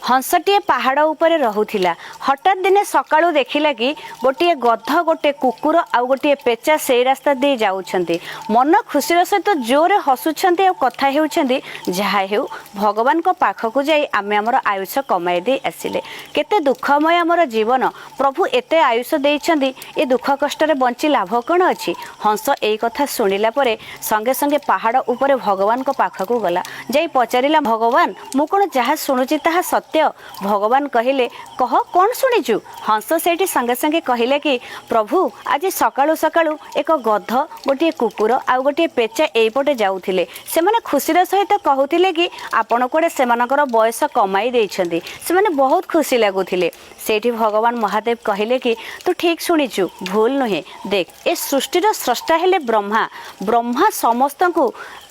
ହଂସଟିଏ ପାହାଡ଼ ଉପରେ ରହୁଥିଲା। ହଠାତ୍ ଦିନେ ସକାଳୁ ଦେଖିଲା କି ଗୋଟିଏ ଗଧ, ଗୋଟେ କୁକୁର ଆଉ ଗୋଟିଏ ପେଚା ସେଇ ରାସ୍ତା ଦେଇ ଯାଉଛନ୍ତି। ମନ ଖୁସିର ସହିତ ଜୋରେ ହସୁଛନ୍ତି ଆଉ କଥା ହେଉଛନ୍ତି, ଯାହା ହେଉ, ଭଗବାନଙ୍କ ପାଖକୁ ଯାଇ ଆମେ ଆମର ଆୟୁଷ କମାଇ ଦେଇ ଆସିଲେ। କେତେ ଦୁଃଖମୟ ଆମର ଜୀବନ। ପ୍ରଭୁ ଏତେ ଆୟୁଷ ଦେଇଛନ୍ତି, ଏ ଦୁଃଖ କଷ୍ଟରେ ବଞ୍ଚି ଲାଭ କ'ଣ ଅଛି? ହଂସ ଏଇ କଥା ଶୁଣିଲା ପରେ ସଙ୍ଗେ ସଙ୍ଗେ ପାହାଡ଼ ଉପରେ ଭଗବାନଙ୍କ ପାଖକୁ ଗଲା। ଯାଇ ପଚାରିଲା, ଭଗବାନ, ମୁଁ କ'ଣ ଯାହା ଶୁଣୁଛି ତାହା ସତ୍ୟ? ଭଗବାନ କହିଲେ, କହ, କ'ଣ ଶୁଣିଛୁ? ହଂସ ସେଇଠି ସଙ୍ଗେ ସଙ୍ଗେ କହିଲେ କି, ପ୍ରଭୁ, ଆଜି ସକାଳୁ ସକାଳୁ ଏକ ଗଧ, ଗୋଟିଏ କୁକୁର ଆଉ ଗୋଟିଏ ପେଚା ଏଇପଟେ ଯାଉଥିଲେ। ସେମାନେ ଖୁସିର ସହିତ କହୁଥିଲେ କି ଆପଣ କୁଆଡ଼େ ସେମାନଙ୍କର ବୟସ କମାଇ ଦେଇଛନ୍ତି। ସେମାନେ ବହୁତ ଖୁସି ଲାଗୁଥିଲେ। ସେଇଠି ଭଗବାନ ମହାଦେବ କହିଲେ କି, ତୁ ଠିକ୍ ଶୁଣିଛୁ, ଭୁଲ ନୁହେଁ। ଦେଖ, ଏ ସୃଷ୍ଟିର ସ୍ରଷ୍ଟା ହେଲେ ବ୍ରହ୍ମା। ବ୍ରହ୍ମା ସମସ୍ତଙ୍କୁ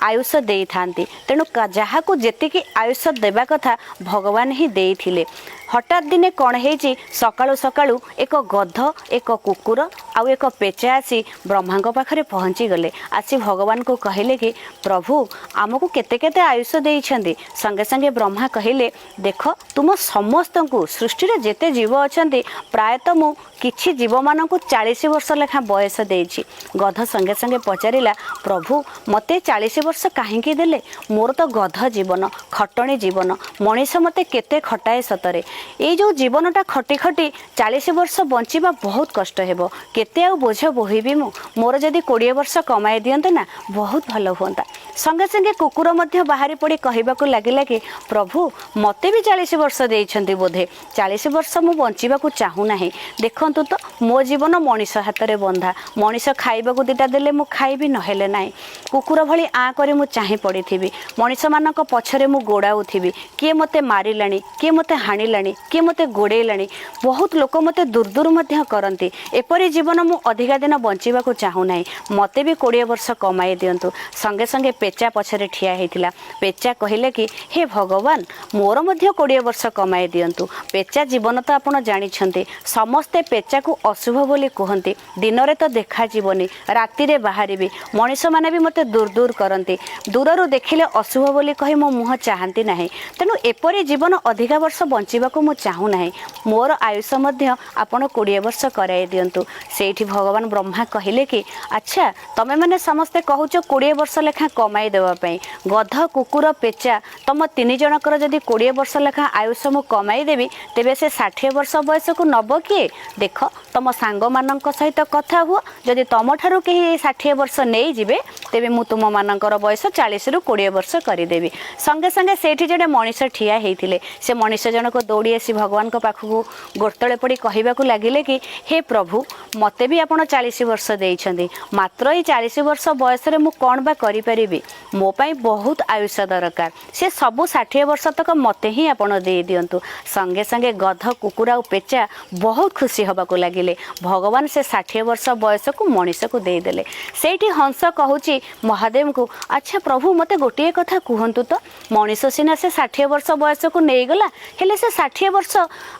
ଆୟୁଷ ଦେଇଥାନ୍ତି। ତେଣୁ ଯାହାକୁ ଯେତିକି ଆୟୁଷ ଦେବା କଥା, ଭଗବାନ ହିଁ ଦେଇଥିଲେ। ହଠାତ୍ ଦିନେ କ'ଣ ହେଇଛି, ସକାଳୁ ସକାଳୁ ଏକ ଗଧ, ଏକ କୁକୁର ଆଉ ଏକ ପେଚା ଆସି ବ୍ରହ୍ମାଙ୍କ ପାଖରେ ପହଞ୍ଚିଗଲେ। ଆସି ଭଗବାନଙ୍କୁ କହିଲେ କି, ପ୍ରଭୁ, ଆମକୁ କେତେ କେତେ ଆୟୁଷ ଦେଇଛନ୍ତି? ସଙ୍ଗେ ସଙ୍ଗେ ବ୍ରହ୍ମା କହିଲେ, ଦେଖ, ତୁମ ସମସ୍ତଙ୍କୁ, ସୃଷ୍ଟିରେ ଯେତେ ଜୀବ ଅଛନ୍ତି, ପ୍ରାୟତଃ ମୁଁ କିଛି ଜୀବମାନଙ୍କୁ 40 ବର୍ଷ ଲେଖାଁ ବୟସ ଦେଇଛି। ଗଧ ସଙ୍ଗେ ସଙ୍ଗେ ପଚାରିଲା, ପ୍ରଭୁ, ମୋତେ 40 ବର୍ଷ କାହିଁକି ଦେଲେ? ମୋର ତ ଗଧ ଜୀବନ, ଖଟଣି ଜୀବନ। ମଣିଷ ମୋତେ କେତେ ଖଟାଏ ସତରେ। ଏଇ ଯେଉଁ ଜୀବନଟା ଖଟି ଖଟି 40 ବର୍ଷ ବଞ୍ଚିବା ବହୁତ କଷ୍ଟ ହେବ। କେତେ ଆଉ ବୋଝ ବୋହିବି ମୁଁ? ମୋର ଯଦି 20 ବର୍ଷ କମାଇ ଦିଅନ୍ତେ ନା, ବହୁତ ଭଲ ହୁଅନ୍ତା। ସଙ୍ଗେ ସଙ୍ଗେ କୁକୁର ମଧ୍ୟ ବାହାରି ପଡ଼ି କହିବାକୁ ଲାଗିଲା କି, ପ୍ରଭୁ, ମୋତେ ବି 40 ବର୍ଷ ଦେଇଛନ୍ତି ବୋଧେ। 40 ବର୍ଷ ମୁଁ ବଞ୍ଚିବାକୁ ଚାହୁଁନାହିଁ। ଦେଖନ୍ତୁ ତ, ମୋ ଜୀବନ ମଣିଷ ହାତରେ ବନ୍ଧା। ମଣିଷ ଖାଇବାକୁ ଦୁଇଟା ଦେଲେ ମୁଁ ଖାଇବି, ନହେଲେ ନାହିଁ। କୁକୁର ଭଳି ଆଁ କରି ମୁଁ ଚାହିଁ ପଡ଼ିଥିବି। ମଣିଷମାନଙ୍କ ପଛରେ ମୁଁ ଗୋଡ଼ାଉଥିବି। କିଏ ମୋତେ ମାରିଲାଣି, କିଏ ମୋତେ ହାଣିଲାଣି, କିଏ ମୋତେ ଗୋଡ଼େଇଲାଣି। ବହୁତ ଲୋକ ମୋତେ ଦୂର ଦୂର ମଧ୍ୟ କରନ୍ତି। ଏପରି ଜୀବନ ମୁଁ ଅଧିକା ଦିନ ବଞ୍ଚିବାକୁ ଚାହୁଁନାହିଁ। ମୋତେ ବି 20 ବର୍ଷ କମାଇ ଦିଅନ୍ତୁ। ସଙ୍ଗେ ସଙ୍ଗେ ପେଚା ପଛରେ ଠିଆ ହେଇଥିଲା। ପେଚା କହିଲେ କି, ହେ ଭଗବାନ, ମୋର ମଧ୍ୟ 20 ବର୍ଷ କମାଇ ଦିଅନ୍ତୁ। ପେଚା ଜୀବନ ତ ଆପଣ ଜାଣିଛନ୍ତି, ସମସ୍ତେ ପେଚାକୁ ଅଶୁଭ ବୋଲି କୁହନ୍ତି। ଦିନରେ ତ ଦେଖାଯିବନି, ରାତିରେ ବାହାରିବି। ମଣିଷମାନେ ବି ମୋତେ ଦୂର ଦୂର କରନ୍ତି। ଦୂରରୁ ଦେଖିଲେ ଅଶୁଭ ବୋଲି କହି ମୋ ମୁହଁ ଚାହାନ୍ତି ନାହିଁ। ତେଣୁ ଏପରି ଜୀବନ ଅଧିକା ବର୍ଷ ବଞ୍ଚିବାକୁ ମୁଁ ଚାହୁଁନାହିଁ। ମୋର ଆୟୁଷ ମଧ୍ୟ ଆପଣ 20 ବର୍ଷ କରାଇ ଦିଅନ୍ତୁ। ସେଇଠି ଭଗବାନ ବ୍ରହ୍ମା କହିଲେ କି, ଆଚ୍ଛା, ତମେମାନେ ସମସ୍ତେ କହୁଛ 20 ବର୍ଷ ଲେଖାଁ କମାଇ ଦେବା ପାଇଁ। ଗଧ, କୁକୁର, ପେଚା, ତମ ତିନି ଜଣଙ୍କର ଯଦି 20 ବର୍ଷ ଲେଖାଁ ଆୟୁଷ ମୁଁ କମାଇ ଦେବି, ତେବେ ସେ 60 ବର୍ଷ ବୟସକୁ ନବ କିଏ? ଦେଖ, ତମ ସାଙ୍ଗମାନଙ୍କ ସହିତ କଥା ହୁଅ। ଯଦି ତମଠାରୁ କେହି ଏଇ 60 ବର୍ଷ ନେଇଯିବେ, ତେବେ ମୁଁ ତୁମମାନଙ୍କର ବୟସ 40ରୁ 20 ବର୍ଷ କରିଦେବି। ସଙ୍ଗେ ସଙ୍ଗେ ସେଇଠି ଜଣେ ମଣିଷ ଠିଆ ହେଇଥିଲେ। ସେ ମଣିଷ ଜଣକ ଦୌଡ଼ି ଆସି ଭଗବାନଙ୍କ ପାଖକୁ ଗୋଡ଼ତଳେ ପଡ଼ି କହିବାକୁ ଲାଗିଲେ କି, ହେ ପ୍ରଭୁ, ମୋତେ ବି ଆପଣ 40 ବର୍ଷ ଦେଇଛନ୍ତି। ମାତ୍ର ଏଇ 40 ବର୍ଷ ବୟସରେ ମୁଁ କ'ଣ ବା କରିପାରିବି? ମୋ ପାଇଁ ବହୁତ ଆୟୁଷ ଦରକାର। ସେ ସବୁ 60 ବର୍ଷ ତକ ମୋତେ ହିଁ ଆପଣ ଦେଇଦିଅନ୍ତୁ। ସଙ୍ଗେ ସଙ୍ଗେ ଗଧ, କୁକୁର ଆଉ ପେଚା ବହୁତ ଖୁସି ହେବାକୁ ଲାଗିଲେ। ଭଗବାନ ସେ 60 ବର୍ଷ ବୟସକୁ ମଣିଷକୁ ଦେଇଦେଲେ। ସେଇଠି ହଂସ କହୁଛି ମହାଦେବଙ୍କୁ, ଆଚ୍ଛା ପ୍ରଭୁ, ମୋତେ ଗୋଟିଏ କଥା କୁହନ୍ତୁ ତ। ମଣିଷ ସିନା ସେ 60 ବର୍ଷ ବୟସକୁ ନେଇଗଲା, ହେଲେ ସେ 60 ବର୍ଷ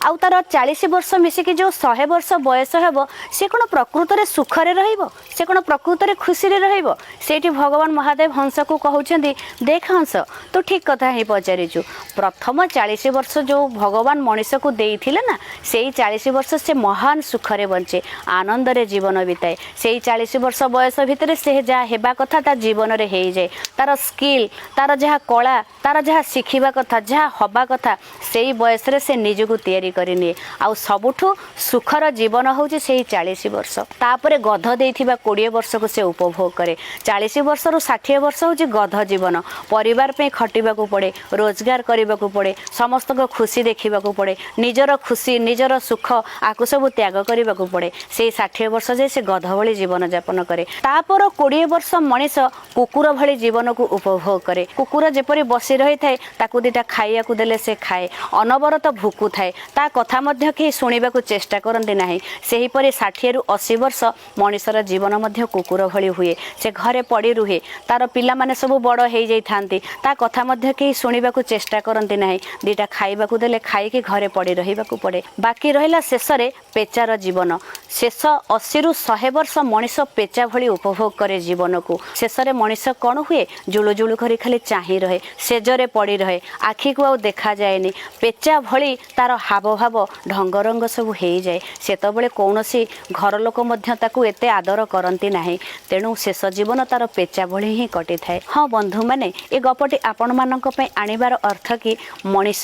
ଆଉ ତାର 40 ବର୍ଷ ମିଶିକି ଯେଉଁ 100 ବର୍ଷ ବୟସ ହେବ, ସେ କ'ଣ ପ୍ରକୃତରେ ସୁଖରେ ରହିବ? ସେ କ'ଣ ପ୍ରକୃତରେ ଖୁସିରେ ରହିବ? ସେଇଠି ଭଗବାନ ମହାଦେବ ହଂସକୁ କହୁଛନ୍ତି, ଦେଖ ହଂସ, ତୁ ଠିକ୍ କଥା ହିଁ ପଚାରିଛୁ। ପ୍ରଥମ 40 ବର୍ଷ ଯେଉଁ ଭଗବାନ ମଣିଷକୁ ଦେଇଥିଲେ ନା, ସେଇ 40 ବର୍ଷ ସେ ମହାନ ସୁଖରେ ବଞ୍ଚେ, ଆନନ୍ଦରେ ଜୀବନ ବିତାଏ। ସେଇ 40 ବର୍ଷ ବୟସ ଭିତରେ ସେ ଯାହା ହେବା କଥା ତା ଜୀବନରେ ହେଇଯାଏ। ତାର ସ୍କିଲ୍, ତାର ଯାହା କଳା, ତାର ଯାହା ଶିଖିବା କଥା, ଯାହା ହବା କଥା, ସେଇ ବୟସରେ ସେ ନିଜକୁ ତିଆରି କରିନିଏ। ଆଉ ସବୁଠୁ ସୁଖର ଜୀବନ ହେଉଛି ସେଇ 40 ବର୍ଷ। ତାପରେ ଗଧ ଦେଇଥିବା 20 ବର୍ଷକୁ ସେ ଉପଭୋଗ କରେ। 40 ବର୍ଷରୁ 60 ବର୍ଷ ହେଉଛି ଗଧ ଜୀବନ। ପରିବାର ପାଇଁ ଖଟିବାକୁ ପଡ଼େ, ରୋଜଗାର କରିବାକୁ ପଡ଼େ, ସମସ୍ତଙ୍କ ଖୁସି ଦେଖିବାକୁ ପଡ଼େ, ନିଜର ଖୁସି, ନିଜର ସୁଖ ଆକୁ ସବୁ ତ୍ୟାଗ କରିବାକୁ ପଡ଼େ। ସେଇ 60 ବର୍ଷ ଯାଏ ସେ ଗଧ ଭଳି ଜୀବନଯାପନ କରେ। ତାପର 20 ବର୍ଷ ମଣିଷ କୁକୁର ଭଳି ଜୀବନକୁ ଉପଭୋଗ କରେ। କୁକୁର ଯେପରି ବସି ରହିଥାଏ, ତାକୁ ଦୁଇଟା ଖାଇବାକୁ ଦେଲେ ସେ ଖାଏ, ଅନବରତ ଭୁକୁଥାଏ, ତା କଥା ମଧ୍ୟ କେହି ଶୁଣିବାକୁ ଚେଷ୍ଟା କରନ୍ତି ନାହିଁ। ସେହିପରି 60ରୁ 80 ବର୍ଷ ମଣିଷର ଜୀବନ ମଧ୍ୟ କୁକୁର ଭଳି ହୁଏ। ସେ ଘରେ ପଡ଼ି ରୁହେ। ତାର ପିଲାମାନେ ସବୁ ବଡ଼ ହେଇଯାଇଥାନ୍ତି, ତା କଥା ମଧ୍ୟ କେହି ଶୁଣିବାକୁ ଚେଷ୍ଟା କରନ୍ତି ନାହିଁ। 2ଟା ଖାଇବାକୁ ଦେଲେ ଖାଇକି ଘରେ ପଡ଼ି ରହିବାକୁ ପଡ଼େ। ବାକି ରହିଲା ଶେଷରେ ପେଚାର ଜୀବନ। ଶେଷ 80ରୁ 100 ବର୍ଷ ମଣିଷ ପେଚା ଭଳି ଉପଭୋଗ କରେ ଜୀବନକୁ। ଶେଷରେ ମଣିଷ କ'ଣ ହୁଏ? ଜୁଳୁ ଜୁଳୁ କରି ଖାଲି ଚାହିଁ ରହେ, ସେଜରେ ପଡ଼ି ରହେ, ଆଖିକୁ ଆଉ ଦେଖାଯାଏନି। ପେଚା ଭଳି ତାର ହାବଭାବ ଢଙ୍ଗରଙ୍ଗ ସବୁ ହେଇଯାଏ। ସେତେବେଳେ କୌଣସି ଘର ଲୋକ ମଧ୍ୟ ତାକୁ ଏତେ ଆଦର କରନ୍ତି ନାହିଁ। ତେଣୁ ଶେଷ ଜୀବନ ତାର ପେଚା ଭଳି ହିଁ କଟିଥାଏ। ହଁ ବନ୍ଧୁମାନେ, ଏ ଗପଟି ଆପଣମାନଙ୍କ ପାଇଁ ଆଣିବାର ଅର୍ଥ କି ମଣିଷ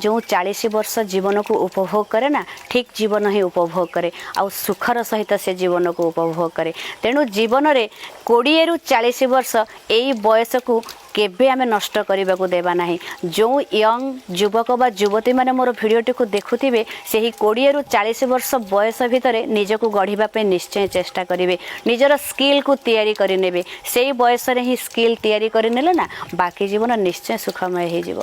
ଯେଉଁ 40 ବର୍ଷ ଜୀବନକୁ ଉପଭୋଗ କରେ ନା, ଠିକ୍ ଜୀବନ ହିଁ ଉପଭୋଗ କରେ ଆଉ ସୁଖର ସହିତ ସେ ଜୀବନକୁ ଉପଭୋଗ କରେ। ତେଣୁ ଜୀବନରେ 20ରୁ 40 ବର୍ଷ ଏଇ ବୟସକୁ କେବେ ଆମେ ନଷ୍ଟ କରିବାକୁ ଦେବା ନାହିଁ। ଯେଉଁ ୟଙ୍ଗ ଯୁବକ ବା ଯୁବତୀମାନେ ମୋର ଭିଡ଼ିଓଟିକୁ ଦେଖୁଥିବେ, ସେହି 20ରୁ 40 ବର୍ଷ ବୟସ ଭିତରେ ନିଜକୁ ଗଢ଼ିବା ପାଇଁ ନିଶ୍ଚୟ ଚେଷ୍ଟା କରିବେ। ନିଜର ସ୍କିଲ୍କୁ ତିଆରି କରିନେବେ। ସେଇ ବୟସରେ ହିଁ ସ୍କିଲ୍ ତିଆରି କରିନେଲେ ନା, ବାକି ଜୀବନ ନିଶ୍ଚୟ ସୁଖମୟ ହେଇଯିବ।